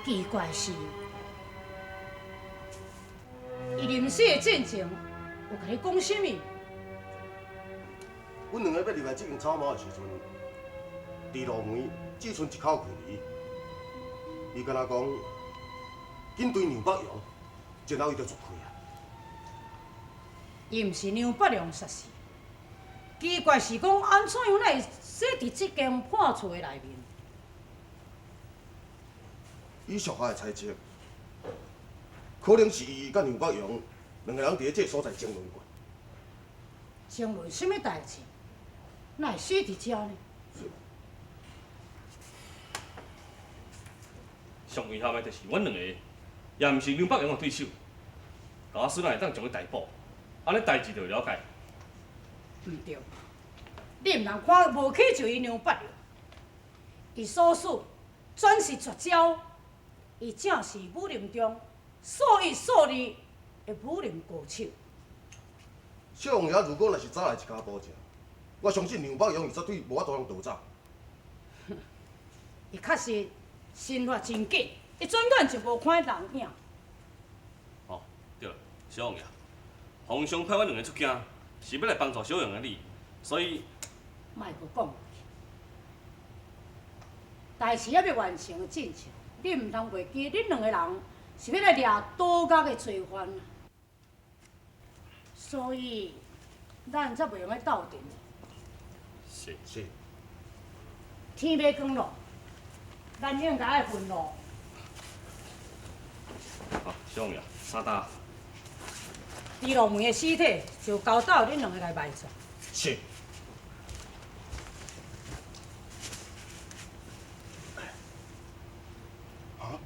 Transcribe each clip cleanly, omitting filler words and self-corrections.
奇怪是，伊临死的进前有共你讲啥物？阮两个欲入来这间草帽的时阵，伫路门只剩一口距离。伊敢若讲，紧追梁北阳，然后伊就绝气啊。伊毋是梁北良杀死。奇怪是讲，按怎样会死伫这间破厝的内面？以属下的猜测，可能是伊佮梁北阳两个人伫咧这个所在争论过。争论啥物代志？哪会死伫遮呢？上遗憾的就是阮两个，也毋是梁北阳的对手。假使咱会当将伊逮捕，按呢代志就会了解。毋对，你毋通看无起就伊梁北阳，伊所使专是绝招，伊正是武林中数一数二的武林高手。少王爷如果若是早来一跤步者，我相信梁北阳伊绝对无法度通逃走。伊确实身法真紧，一转眼就无看人影。哦，对了，小王爷，皇上派阮两个出京，是欲来帮助小王爷你，所以莫阁讲落去。代志犹未完成的进前，你毋通袂记，恁两个人是欲来掠盗贼的罪犯啊！所以，咱才袂用得斗阵。是是。天欲光咯，咱应该爱分路。好，小王爷，三担。猪落门的尸体就交到恁两个来埋葬。是。啊，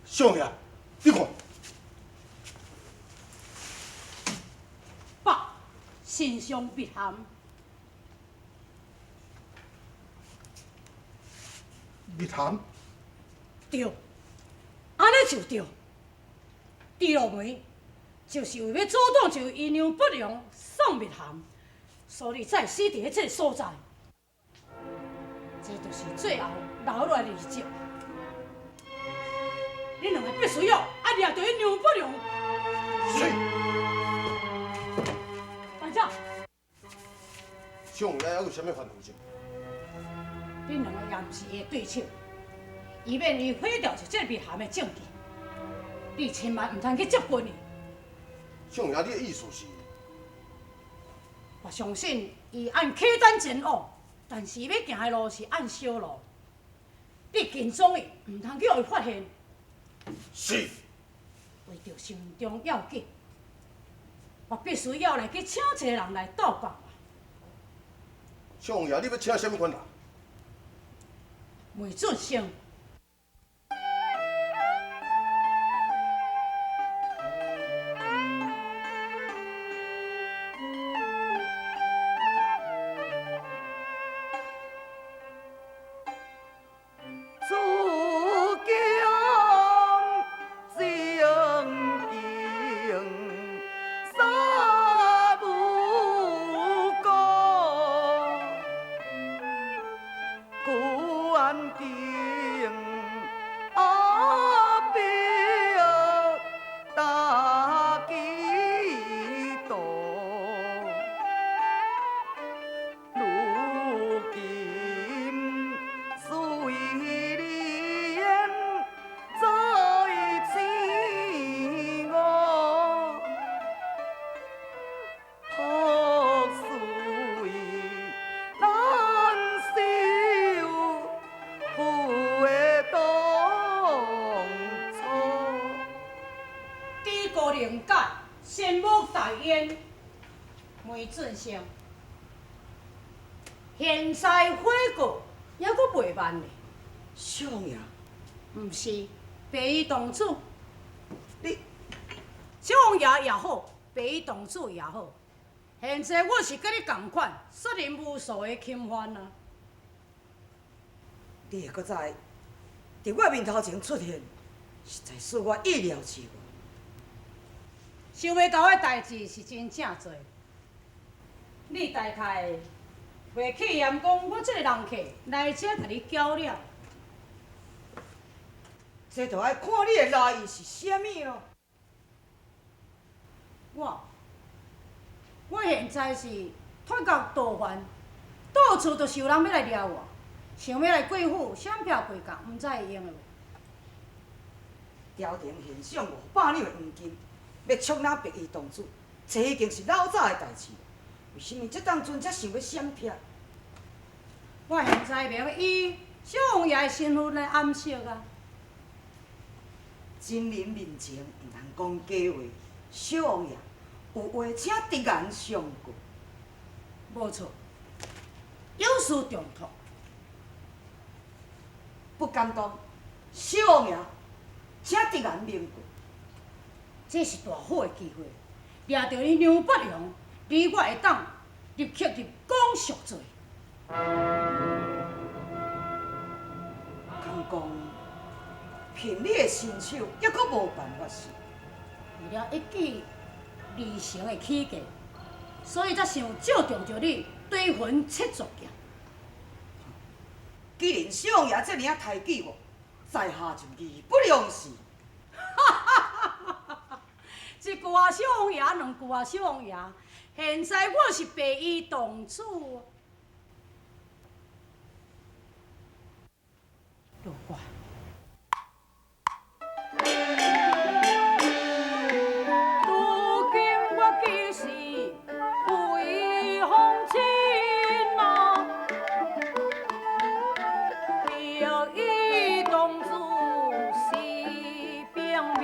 少爷，你看，爸，身上密函。密函？对，按呢就对。猪落门就是为欲阻挡一位姨娘不良送密函，所以才会死伫咧这个所在。这就是最后留落来的遗迹。恁两个必须要爱掠著彼娘不良。是。班长。少爷还有啥物吩咐者？恁两个也毋是伊的对手，以免伊毁掉这个密函的证据，你千万毋通去接近伊。少爷，你的意思是？我相信伊按契丹前往，但是伊欲行的路是按小路，你跟踪伊，毋通去予伊发现。是。为著心中要紧，我必须要来去请一个人来斗帮我。少爷，你欲请啥物款人？梅俊生。梅俊生，现在悔过犹阁袂慢呢。少爷，毋是白衣公子，你少王爷也好，白衣公子也好，现在我是佮你仝款，杀人无数的钦犯啊。你会阁再伫我面头前出现，实在使我意料之外。想袂到的代志是真正济。你大概袂去嫌讲我这个人客来遮共你搅了。這就愛看你的來意是啥物囉。我現在是脫到逃犯，到處都是有人欲來掠我，想欲來貴府閃避過界，毋知會用會袂？朝廷獻上500兩的黃金，欲捉拿白衣公子，這已經是老早的代誌。為啥物這當陣才想欲閃避？我現在袂用以小王爺的身份來掩飾啊！真人面前毋通講假話，小王爺有話請直言相告。無錯，有事重託，不敢當。小王爺，請直言明告。這是大好的機會，掠著伊梁伯陽，你我會當立刻入港贖罪。敢講，憑你的身手，猶閣無辦法是？為了一舉而成的起見，所以才想借重著你追魂七足劍。既然小王爺這爾仔抬舉我，在下就義不容辭。一句話小王爺，兩句話小王爺。現在我是白衣公子。老怪。如今我既是為皇親啊，白衣公子是平民，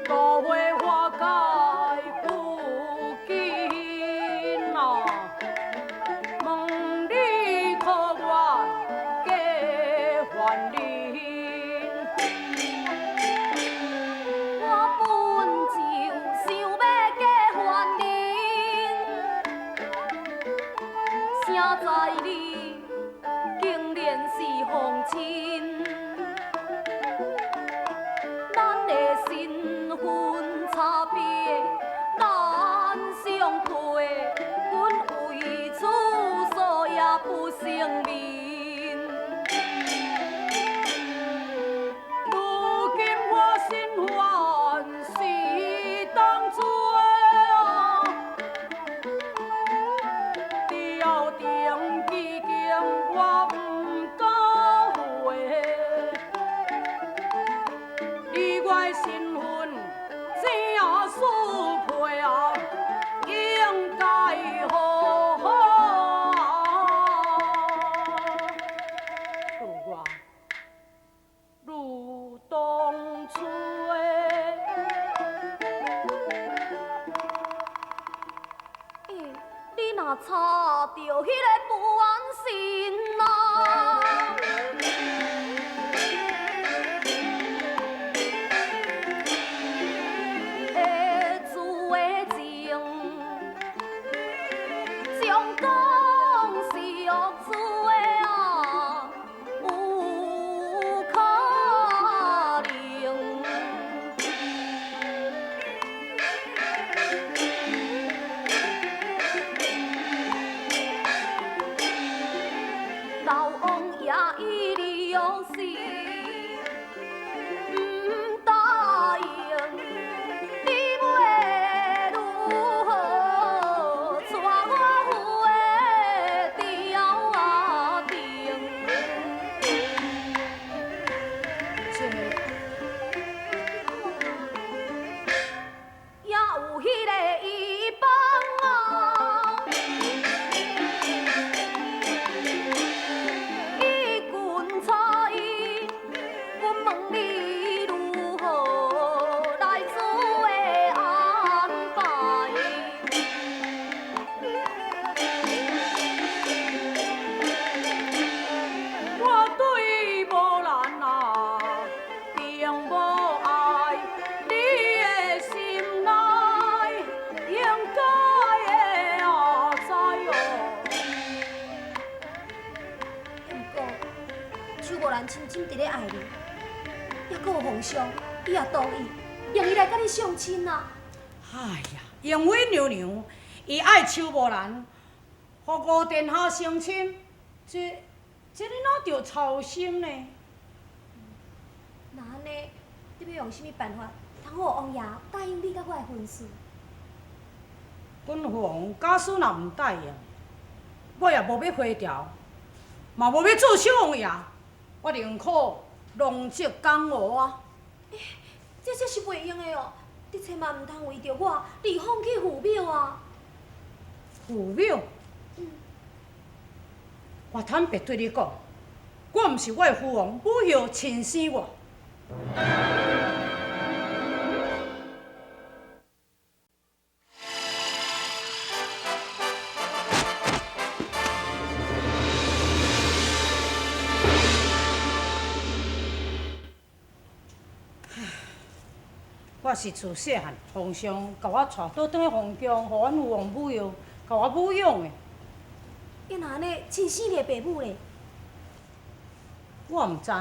误会化解不紧啊，问你可愿嫁还人？我本就想欲嫁还人，谁知你竟然是皇亲，咱的身份差別難相配，阮為此所也不成眠。如今我身份是當罪啊，朝廷已經我毋敢回，你我的身份怎相配啊？應該好好啊，如我如當初。欸，你若插著彼个不安心啊，彼主的情，将讲是恶主的啊，有可能。老王爺伊了是毋答應，你欲如何帶我赴的朝廷？這也有彼个伊幫啊，伊君采，阮問你如何來做的安排？我對無蘭啊，並無愛，你的心內應該會啊知哦。毋過，邱無蘭深深佇咧愛你，猶閣有皇上，伊也同意，讓伊來佮你相親啊。哎呀，因為娘娘伊愛邱無蘭，予吳殿下成親，這這个哪著操心呢？若按呢，你欲用啥物辦法，通予王爺答應你佮我的婚事？阮父王假使若毋答應，我也無欲回朝，嘛無欲做小王爺，我寧可浪跡江湖啊！欸，這這是袂用的哦！你千萬毋通為著我而放棄父廟啊！父廟？我坦白對你講，我毋是我的父王母后親生我。我是自細漢，皇上共我帶倒轉去皇宮，予阮父王母后共我撫養的。伊若按呢，親生你的爸母咧？我毋知，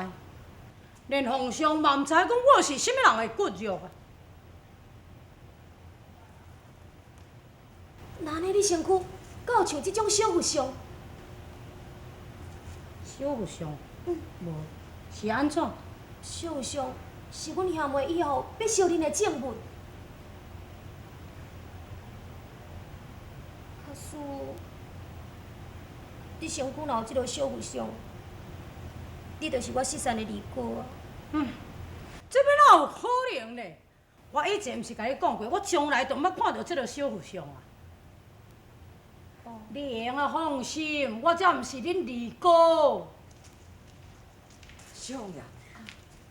連皇上嘛毋知講我是啥物人的骨肉啊！若按呢，你身軀敢有像這種小佛像？小佛像？無，是按怎？小佛像是阮兄妹以後欲相認的證物。假使你身軀若有這个小佛像，你就是我失散的二哥啊！這欲哪有可能呢？我以前毋是共你講過，我從來都毋捌看著這个小佛像啊！哦，你會用仔放心，我才毋是恁二哥。小王爺，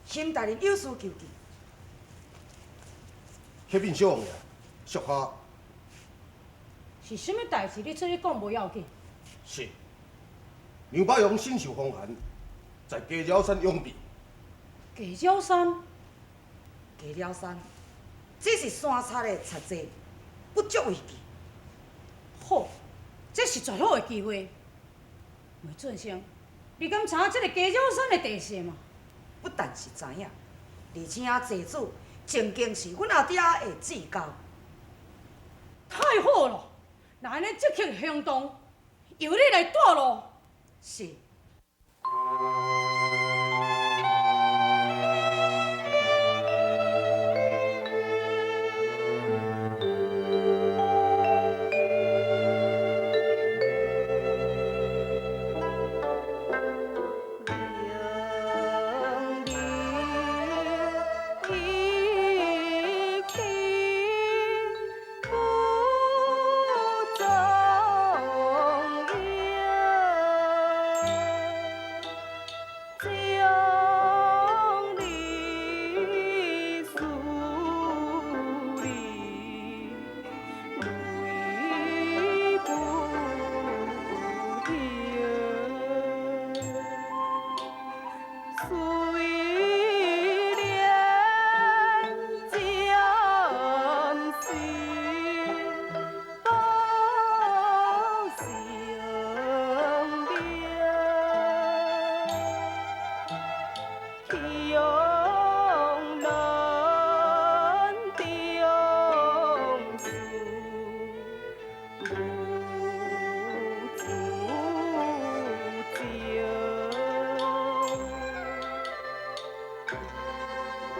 辛大人有事求見。啟稟小王爺，屬下是啥物代誌？你出去講無要緊。是梁伯陽身受風寒，在雞鳥山養病。雞鳥山？雞鳥山，這是山賊的賊地，不足為奇。好，這是絕好的機會。梅俊生，你敢知影這个雞鳥山的地勢嗎？不但是知影，而且地主曾經是阮阿爹的至交。太好了，若按呢即刻行動，由你來帶路。是。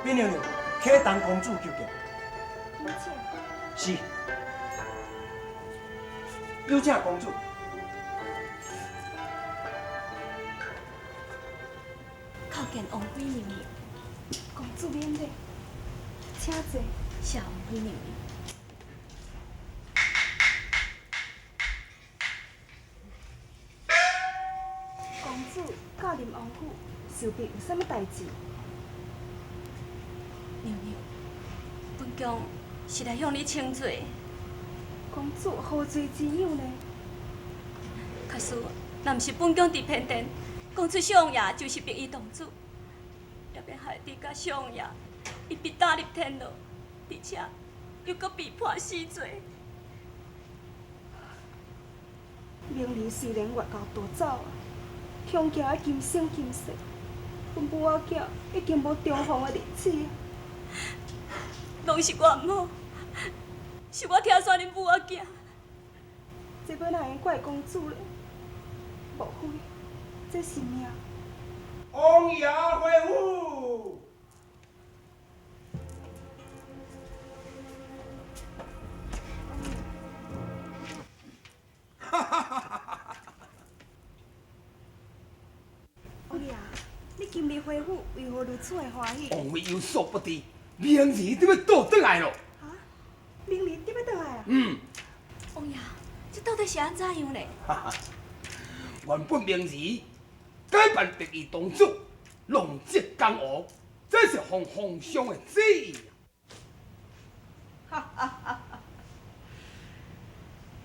敏娘娘，启东公主求见。有请。是。有請公主。叩見王妃娘娘。公主免禮，請坐。謝王妃娘娘。公主駕臨王府，想必有啥物代誌？娘娘，本宮是來向你請罪。公主何罪之有呢？假使若毋是本宮佇偏殿講出小王爺就是白衣公主，也免害你佮小王爺伊被打入天牢，而且又閣被判死罪。明兒雖然越交逃走啊，恐驚今生今世，阮母仔囝已經無重逢的日子啊！攏是我毋好，是我拆散恁母仔囝。這欲哪會用怪公主咧？莫非這是命。王爺回府。哈哈哈哈哈！王爺，你今日回府為何如此的歡喜？王妃有所不知，明兒都欲倒轉來咯。啊？明兒得欲轉來啊？嗯。王爺，這到底是按怎樣咧？哈哈，原本明兒改扮白衣公主，浪跡江湖，這是奉皇上的旨意。哈哈哈！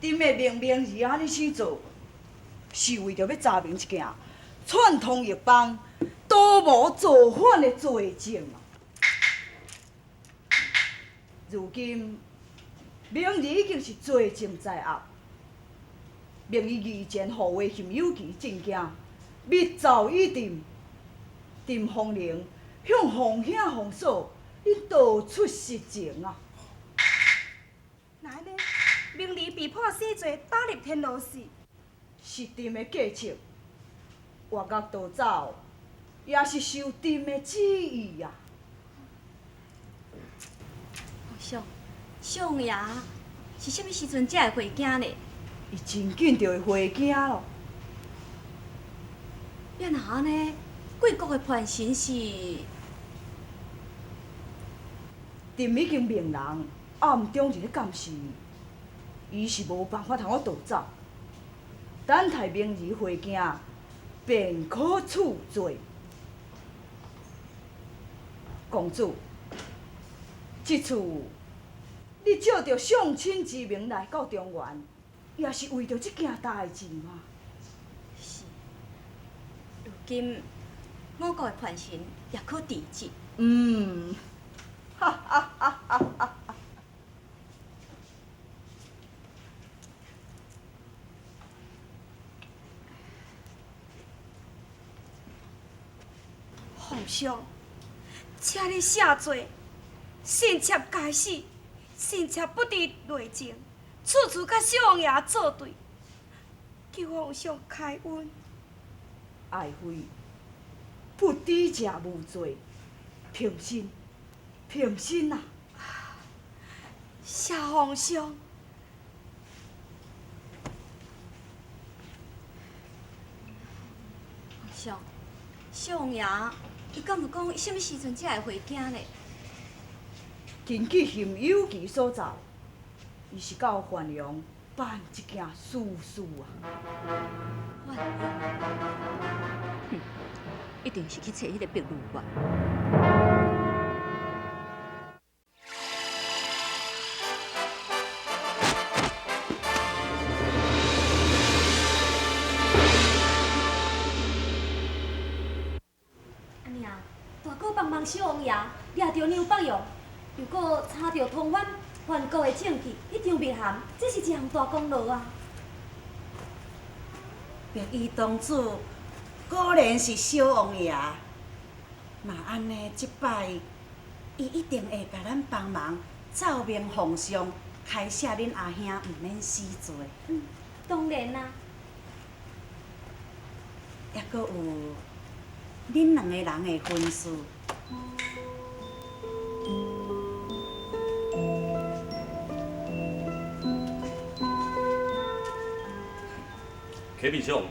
朕的命明兒按呢生做，是為著欲查明一件串通一幫、圖謀造反的罪證啊！如今明兒已經是罪證在握，命伊義前護衛沈有其進京，密奏以朕，朕方能向皇兄皇嫂恁道出實情啊！哪按呢？明兒被判死罪，打入天牢時，是朕的計策。越獄逃走，也是受朕的旨意啊！皇上，小王爺是啥物時陣才會回京呢？伊真緊就會回京咯。欲若按呢，貴國的叛臣是？朕已經命人暗中佇咧監視伊，伊是無辦法通好逃走。等待明兒回京，便可處罪。公主，這次你借著相親之名來到中原，也是為著這件代誌嗎？是。如今我國的叛臣也可治治。嗯。哈哈哈哈哈！皇上，請你赦罪，臣妾該死，臣妾不知內情，處處佮小王爺作對，求皇上開恩。愛妃，不知者無罪，平身，平身啊！謝皇上。皇上，小王爺，伊敢有講伊啥物時陣才會回京呢？根據沈有其所奏，伊是到范陽辦一件私事啊。范陽，哼，一定是去揣彼個白鹿原。阿娘，大哥幫忙小王爺掠著梁北陽，又閣查著通番叛國的證據，彼張密函，這是一項大功勞啊！白衣公主果然是小王爺，若按呢，這擺伊一定會共咱幫忙，奏明皇上，開赦恁阿兄，毋免死罪。嗯，當然啦。猶閣有恁兩個人的婚事。啟稟小王爺，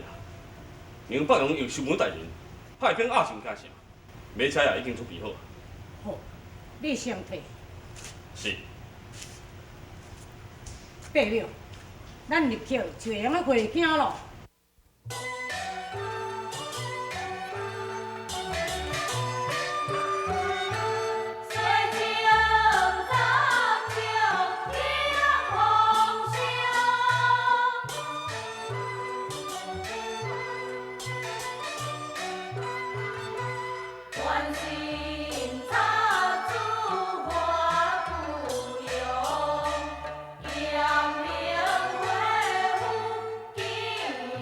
梁北陽又收門大人派兵壓上京城，馬車也已經準備好。好，你先退。是。伯母，咱立刻就會用得回京咯。敬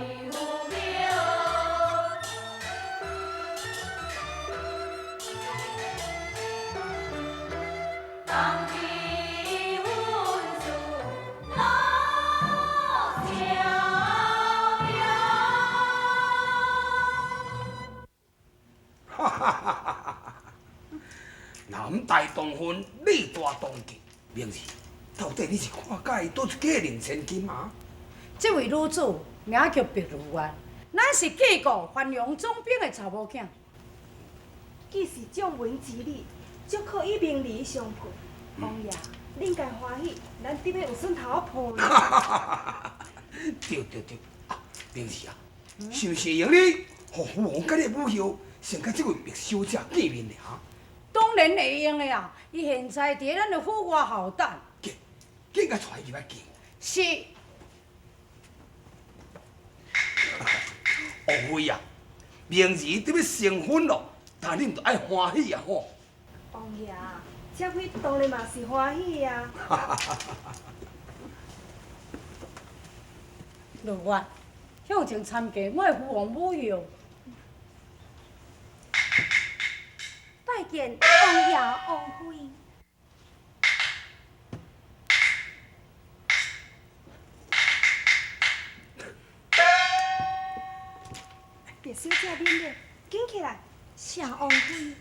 大当婚，利大当吉。明儿，到底你是看佮意佗一家宁千金啊？这位女子名叫白如月，咱是见过繁荣总兵的查某囝。既是将门之礼，足可以明儿相配。王爷，恁该欢喜，咱得欲有孙头仔抱呢。对对对，啊，明儿啊，是毋是会用你，予父王佮你母后先佮这位白小姐见面尔？当然会用的啊！伊现在伫咱的府外候等。紧，紧共带伊入来见。是。王妃啊，明儿得欲成婚咯，但恁著爱欢喜啊吼！王爷，这位当然嘛是欢喜啊。如月，向前参见我的父王母后。拜见王爷王妃。白小姐免礼，紧起来。谢王妃。